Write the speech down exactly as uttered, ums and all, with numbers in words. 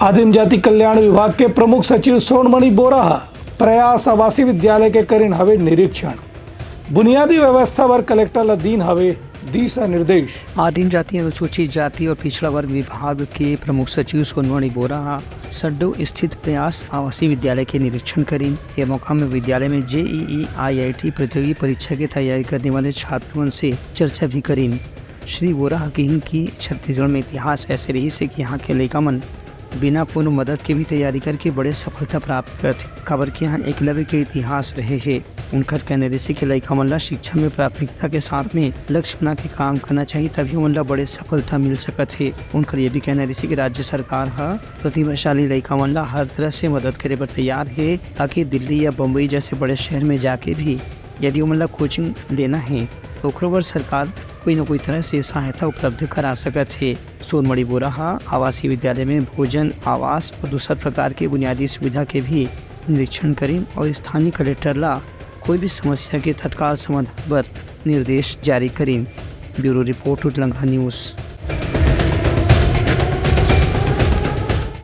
आदिम जाति कल्याण विभाग के प्रमुख सचिव सोनमणि बोरा ह प्रयास आवासीय विद्यालय के करिन हवे निरीक्षण। बुनियादी व्यवस्था बर कलेक्टर ल दीन हवे दिशा निर्देश। आदिम जाति, अनुसूचित जाति और पिछड़ा वर्ग विभाग के प्रमुख सचिव सोनमणि बोरा ह सड्डो स्थित प्रयास आवासीय विद्यालय के निरीक्षण करिन। ये मौका में विद्यालय में जेईई आईआईटी प्रतियोगी परीक्षा की तैयारी करने वाले छात्रों से चर्चा भी करिन। श्री बोरा ह कहिन कि छत्तीसगढ़ में इतिहास ऐसे रहिस हे कि यहाँ के लइका मन बिना कोनो मदद के भी तैयारी करके बड़े सफलता प्राप्त करथे, काबर कि यहाँ एकलव्य के इतिहास रहे हे। उनकर कहना रहिस हे कि लइका मन ला शिक्षा में प्राथमिकता के साथ में लक्ष्य बना के काम करना चाहिए, तभी ओमन ला बड़े सफलता मिल सकत हे। उनकर ये भी कहना रहिस हे कि राज्य सरकार ह प्रतिभाशाली लइका मन ला हर तरह से मदद करे बर तैयार हे, ताकि दिल्ली या बम्बई जैसे बड़े शहर में जाके भी यदि ओमन ला कोचिंग लेना हे, तो ओकरो बर सरकार कोई न कोई तरह से सहायता उपलब्ध करा सकत हे। सोनमणि बोरा ह आवासीय विद्यालय में भोजन, आवास और दूसर प्रकार के बुनियादी सुविधा के भी निरीक्षण करिन और स्थानीय कलेक्टर ला कोई भी समस्या के तत्काल समाधान बर निर्देश जारी करिन। Bureau report, Utlangha news.